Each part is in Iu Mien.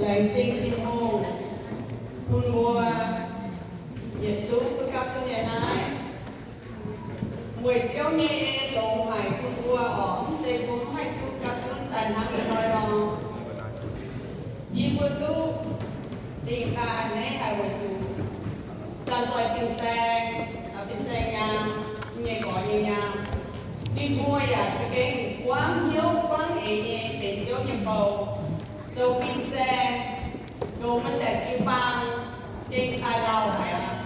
Laengz zingh Tin-Hungh bun mbuo yietc zungv duqv gapv zunv nyei naaiv. Weic Ziouv nyei longx haic bun mbuo oc, mv zeiz mbuo mv haih duqv gapv zunv daaih hnangv ih hnoi nor. Yie mbuo duqv dingh daaih a'hneiv haic weic zuqc zanc-zoih fin-saeng, fin-saeng nyaam, nyei gorx nyei nyaam, ninh mbuo yaac za'gengh buangv hnyouv buangv eix nyei benx Ziouv nyei bou, zoux fin-saeng, longc maaih saeng jiu-baang, gengh daaih lauh haic aqv.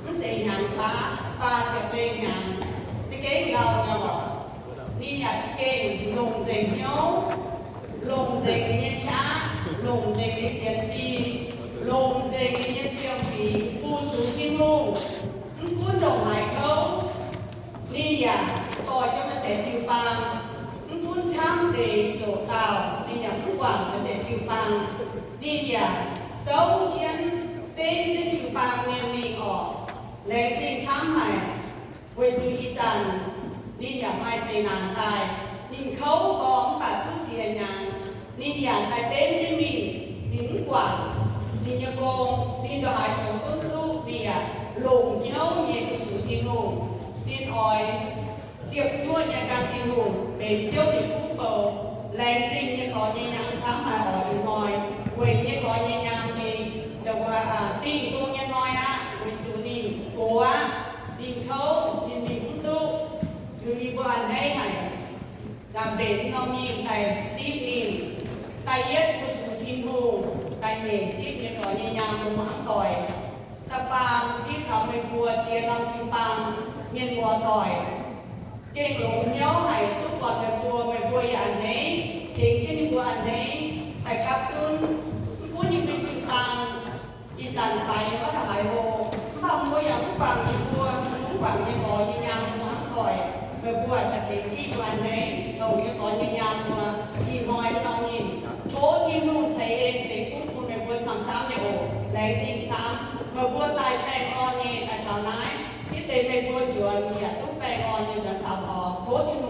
Mv zeiz hnyangx baav, faah ziepc lengh hnyangx, za'gengh lauh nyei oc. Ninh yaac za'gengh longc nzengc hnyouv, longc nzengc ninh nyei qaqv, longc nzengc ninh sienx fim, longc nzengc ninh nyei fiem-fingx fu-sux Tin-Hungh. Mv gunv ndongc haaix kouv, ninh yaac dorh jienv maaih saeng jiu-baang. Mv gunv camv deix zoqc dauh, ninh yaac mv guangc maaih saeng jiu-baang. Ninh yaac souv jienv, benv jienv jiu-baang mienh mingh oc. Laengz zingh camv haic, weic zuqc ih zanc ninh yaac maaih zeqc naanc daaih. Ninh kouv gorx mv baac duqv ziex hnyangx, ninh yaac daaih benv jienv mingh. Ninh mv guangc ninh nyei gong, ninh ndongc haaix zoux gunv duqv, ninh yaac longc hnyouv nyei fu-sux Tin-Hungh. Ninh oix ziepc zuoqv nyei gan Tin-Hungh benx Ziouv nyei kuv bou. Laengz zingh nyei gorx nyei nyaam camv haic oc. Ih hnoi weic nyei gorx nyei nyaam nyei, dongh wuov, dingh gong nyei hnoi aqv, weic zuqc ninh gox aqv, ninh kouv, ninh mingh mv duqv. Liuz yie mbuo a'hneiv haic, daaih mbenc norm mienh daaih zipv ninh, da'yietv fu-sux Tin-Hungh, da'nyeic zipv nyei gorx nyei nyaam mbuo hnamv doic. Da'faam zipv taux meih mbuo ziex norm jiu-baang mienh muoz-doic. Gengh longx hnyouv haic duqv buatc meih mbuo, meih mbuo yaac a'hneiv, tengx jienv ninh mbuo a'hneiv daaih gapv zunv. Mv gunv ninh mbuo jiu-baang ih zanc faix nyei maiv daaih haaix hlo, mv baac mbuo yaac mv guangc ninh mbuo, mv guangc nyei gorx nyei nyaam mbuo hnamv doic. Meih mbuo daaih tengx jienv mbuo a'hneiv, longc nyei gorx nyei nyaam mbuo ih hnoi norm ninh. Tov Tin-Hungh ceix en ceix fuqv bun meih mbuo camv-camv nyei oc. Laengz zingh camv. Meih mbuo daaih baengh orn nyei daaih taux naaiv, hitv deix meih mbuo nzuonx yaac duqv baengh orn nyei nzuonx taux dorngx. Tov Tin